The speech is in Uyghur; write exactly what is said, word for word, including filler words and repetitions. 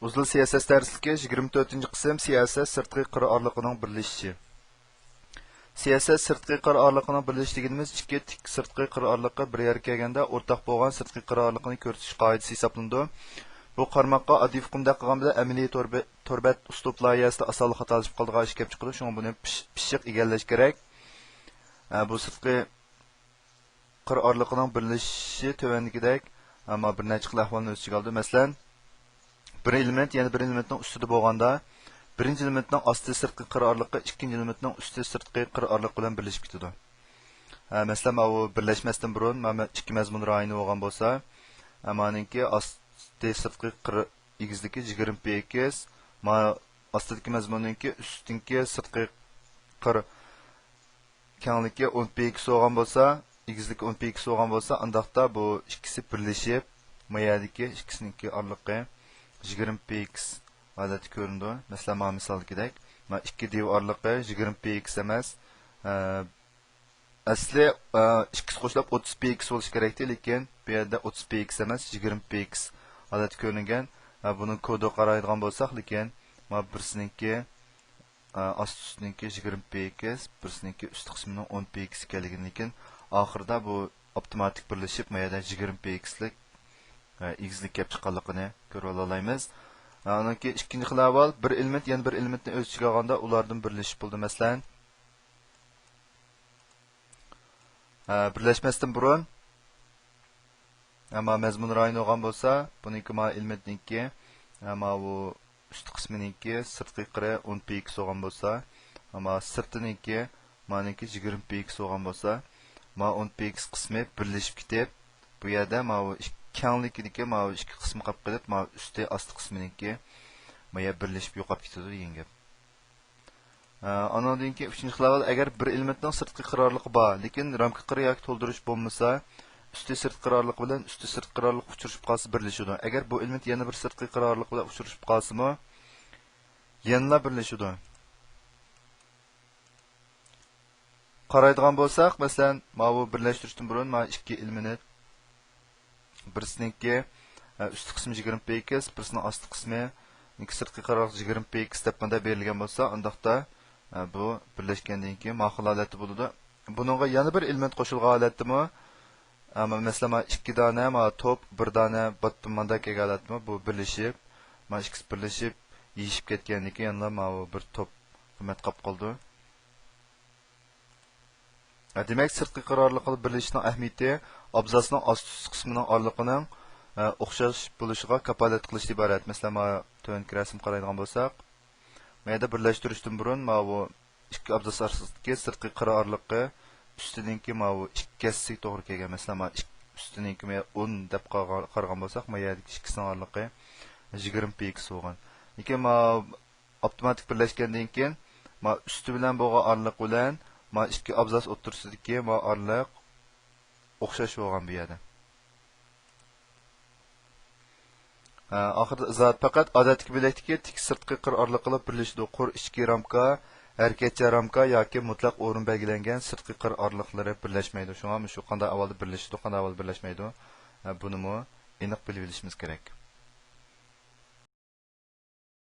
ئۇزۇل سىياسەت دەرسلىكى، يىگىرمە تۆتىنچى قىسىم، سىياسەت سىرتقى قىر ئارىلىقىنىڭ بىرلىشىشى. سىياسەت سىرتقى قىر ئارىلىقىنىڭ بىرلىشىشى دېگىنىمىز ئىككى تىك سىرتقى قىر ئارىلىقى بىر يەرگە كەلگەندە ئورتاق بولغان سىرتقى قىر ئارىلىقىنى كۆرسىتىش قائىدىسى ھېسابلىنىدۇ. بۇ قارىماققا ئاددىي ئۇقۇمدەك قىلغان بىلەن ئەمەلىي تور بە-، تور بەت ئۇسلۇب لايىھەسىدە ئاسانلا خاتالىشىپ قالىدىغان ئىش كەپ چىقىدۇ. شۇڭا بۇنى پىش-، پىششىق ئىگىلەش كېرەك. ئە، بۇ سىرتقى قىر ئارىلىقىنىڭ بىرلىشىشى تۆۋەندىكىدەك، ئەمما بىر نەچچە خىل ئەھۋالنى ئۆز ئىچىگە ئالىدۇ. مەسىلەن، بىر ئېلېمېنت يەنە بىر ئېلېمېنتنىڭ ئۈستىدە بولغاندا، بىرىنچى ئېلېمېنتنىڭ ئاستى سىرتقى قىر ئارىلىقى ئىككىنچى ئېلېمېنتنىڭ ئۈستى سىرتقى قىر ئارىلىقى بىلەن بىرلىشىپ كېتىدۇ. ھە، مەسىلەن، ماۋۇ بىرلەشمەستىن بۇرۇن مانا ئىككى مەزمۇن رايونى بولغان بولسا، مانىڭكى ئاستى سىرتقى قىر ئېگىزلىكى يىگىرمە پى ئېكس، ما ئاستىدىكى مەزمۇننىڭكى ئۈستىنكى سىرتقى قىر كەڭلىكى ئون پى ئېكس بولغان بولسا، ئېگىزلىكى ئون پى ئېكس بولغان بولسا، ئانداقتا بۇ ئىككىسى بىرلىشىپ، ما يەردىكى ئىككىسىنىڭكى ئارىلىقى يىگىرمە پى ئېكس ئادەتتە كۆرۈنىدۇ. مەسىلەن، مانا مىسالدىكىدەك، ما ئىككى دىۋ ئارىلىقى يىگىرمە پى ئېكس ئەمەس. ئە، ئەسلى، ئە، ئىككىسى قوشۇلۇپ ئوتتۇز پى ئېكس بولۇشى كېرەكتى، لېكىن بۇ يەردە ئوتتۇز پى ئېكس ئەمەس، يىگىرمە پى ئېكس ئادەتتە كۆرۈنگەن. ئە، بۇنىڭ كودىغا قارايدىغان بولساق، لېكىن ما بىرسىنىڭكى ئاستى ئۈستىنىڭكى يىگىرمە پى ئېكس، بىرسىنىڭكى ئۈستى قىسمىنىڭ ئون پى ئېكس ئىكەنلىكىنى، لېكىن ئاخىرىدا بۇ ئاپتوماتىك بىرلىشىپ، ما يەردە يىگىرمە پى ئېكسلىك ئېگىزلىك كەپ چىققانلىقىنى كۆرۈۋالالايمىز. ئانىڭكى ئىككىنچى خىل ئەھۋال، بىر ئېلېمېنت يەنە بىر ئېلېمېنتنى ئۆز ئىچىگە ئالغاندا، ئۇلاردىن بىرلىشىپ بولىدۇ. مەسىلەن، بىرلەشمەستىن بۇرۇن، ئەمما مەزمۇن رايونى بولغان بولسا، بۇنىڭكى ما ئېلېمېنتنىڭكى، ئەمما بۇ ئۈستى قىسمىنىڭكى سىرتقى قىرى ئون پى ئېكس بولغان بولسا، ئەمما سىرتىنىڭكى مانىڭكى يىگىرمە پى ئېكس بولغان بولسا، ما ئون پى ئېكس قىسمى بىرلىشىپ كېتىپ، بۇ يەردە ما بۇ ئىك-، كەڭلىكىدىكى ما بۇ ئىككى قىسمى قاپ قېلىپ، ما ئۈستى ئاستى قىسمىنىڭكى ما يەر بىرلىشىپ يوقاپ كېتىدۇ دېگەن گەپ. ئانىڭدىن كېيىن ئۈچىنچى خىل ئەھۋال، ئەگەر بىر ئېلېمېنتنىڭ سىرتقى قىر ئارىلىقى بار، لېكىن رامكا قىرى ياكى تولدۇرۇش بولمىسا، ئۈستى سىرتقى قىر ئارىلىقى بىلەن ئۈستى سىرتقى قىر ئارىلىقى ئۇچرىشىپ قالسا بىرلىشىدۇ. ئەگەر بۇ ئېلېمېنت يەنە بىر سىرتقى قىر ئارىلىقى بىلەن ئۇچرىشىپ قالسىمۇ، يەنىلا بىرلىشىدۇ. قارايدىغان بولساق، مەسىلەن، ماۋۇ بىرلەشتۈرۈشتىن بۇرۇن مانا ئىككى ئېلېمېنت، بىرسىنىڭكى، ئە، ئۈستى قىسمى يىگىرمە پى ئېكس، بىرسىنىڭ ئاستى قىسمى، سىرتقى قىر ئارىلىقى يىگىرمە پى ئېكس دەپ مۇنداق بېرىلگەن بولسا، ئانداقتا، ئە، بۇ بىرلەشكەندىن كېيىن ماقۇل ھالەتتە بولىدۇ. بۇنىڭغا يەنە بىر ئېلېمېنت قوشۇلغان ھالەتتىمۇ، ئە، مەسىلەن، مانا ئىككى دانە، مانا توپ، بىر دانە باتتىن مۇنداق كەلگەن ھالەتتىمۇ، بۇ بىرلىشىپ، مانا ئىككىسى بىرلىشىپ، يېيىشىپ كەتكەندىن كېيىن يەنىلا ماۋۇ بىر توپ قىممەت قاپ قالىدۇ. دېمەك، سىرتقى قىر ئارىلىقىدا بىرلىشىشنىڭ ئەھمىيىتى ئابزاسنىڭ ئاستى ئۈستى قىسمىنىڭ ئارىلىقىنىڭ، ئە، ئوخشاش بولۇشىغا كاپالەتلىك قىلىشتىن ئىبارەت. مەسىلەن، مانا تۆۋەنكى رەسىمگە قارايدىغان بولساق، ما يەردە بىرلەشتۈرۈشتىن بۇرۇن ماۋۇ ئىككى ئابزاس ئارىسىدىكى سىرتقى قىر ئارىلىقى ئۈستىنىڭكى ماۋۇ ئىككى ھەسسىسىگە توغرا كەلگەن. مەسىلەن، مانا ئۈستىنىڭكى ئون دەپ قارىغان بولساق، ما يەردىكى ئىككىسىنىڭ ئارىلىقى يىگىرمە پى ئېكس بولغان. لېكىن ما ئاپتوماتىك بىرلەشكەندىن كېيىن، ما ئۈستى بىلەن بولغان ئارىلىق بىلەن ما ئىككى ئابزاس ئوتتۇرىسىدىكى ما ئارىلىق ئوخشاش بولغان بۇ يەردە. ھە، ئاخىرىدا ئىزاھات. پەقەت ئادەتتىكى بۆلەكتىكى تىك سىرتقى قىر ئارىلىقىلا بىرلىشىدۇ. قۇر ئىچكى رامكا، ھەرىكەتچان رامكا ياكى مۇتلەق ئورۇن بەلگىلەنگەن سىرتقى قىر ئارىلىقلىرى بىرلەشمەيدۇ. شۇڭا مۇشۇ قانداق ئەھۋالدا بىرلىشىدۇ، قانداق ئەھۋالدا بىرلەشمەيدۇ، ھە، بۇنىمۇ ئېنىق بىلىۋېلىشىمىز كېرەك.